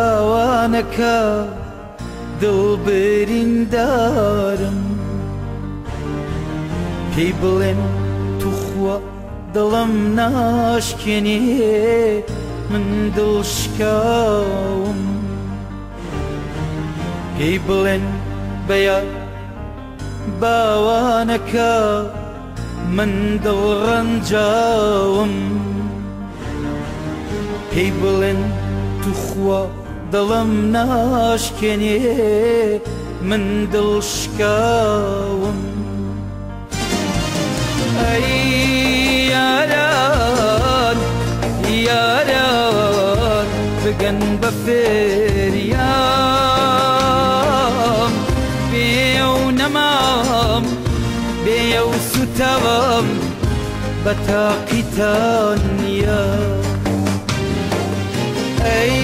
باوانەکە دڵ بریندارم پێی بڵێن توخوا دڵم ناشکێنێ من دڵ شکاوم پێی بڵێن بەیار باوانەکە من دڵ ڕەنجاوم پێی بڵێن توخوا دڵم ناشکێنێ من دڵ شکاوم ئەی یاران یاران بگەن بە فریام بێ و نەمام بێ و سوتاوم بە تاقیتان نییە ئەی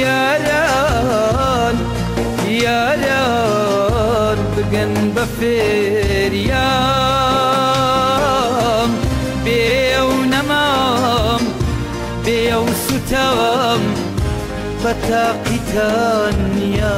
یاران یاران بگەن بە فریام بێ و نەمام بێ و سوتاوم بە تاقیتان نییە.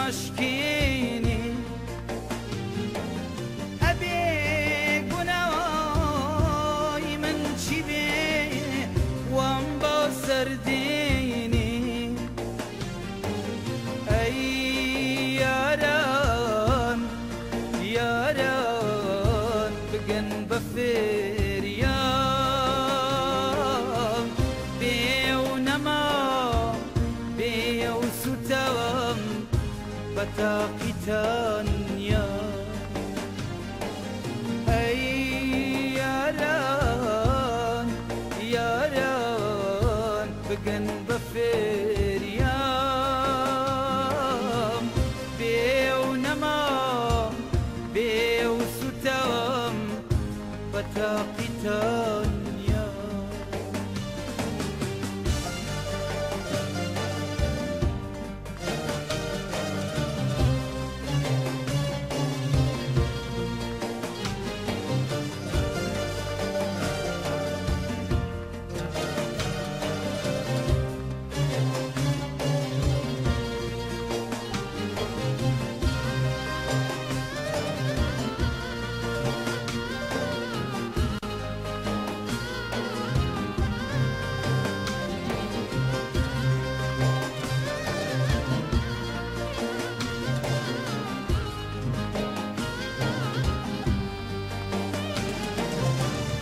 مشکینی ئەبێ گوناهی من چی بێ وام بۆ سەردینی ئەی یاران یاران بگەن بە فریام بێ و نەمام بێ و سوتاوم بە تاقیتان نییە. ئەی یاران یاران بگەن بە فریام بێ و نەمام بێ و سوتاوم بە تاقیتان نییە.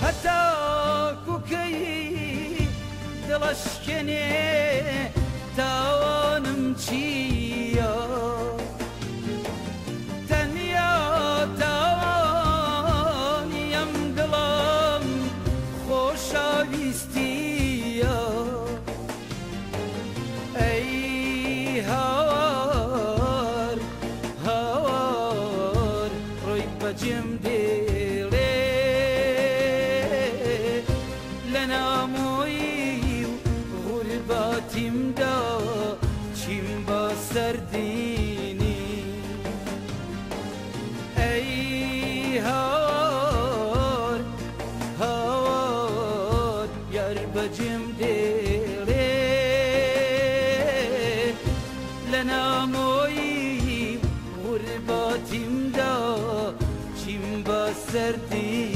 هەتا کوکەی دڵەشکێنێ تاوانم چییە؟ تەنیا تاوانی ئەم دڵم خۆشەویستییە. ئەی هاوار هاوار ڕۆی بەجێم دێڵێ لە نامۆیی و غورباتیمدا چیم بە سەردینی. ئەی هاوار هاوار یار بەجێم دێڵێ لە نامۆیی و غورباتیمدا چیم بە سەردینی.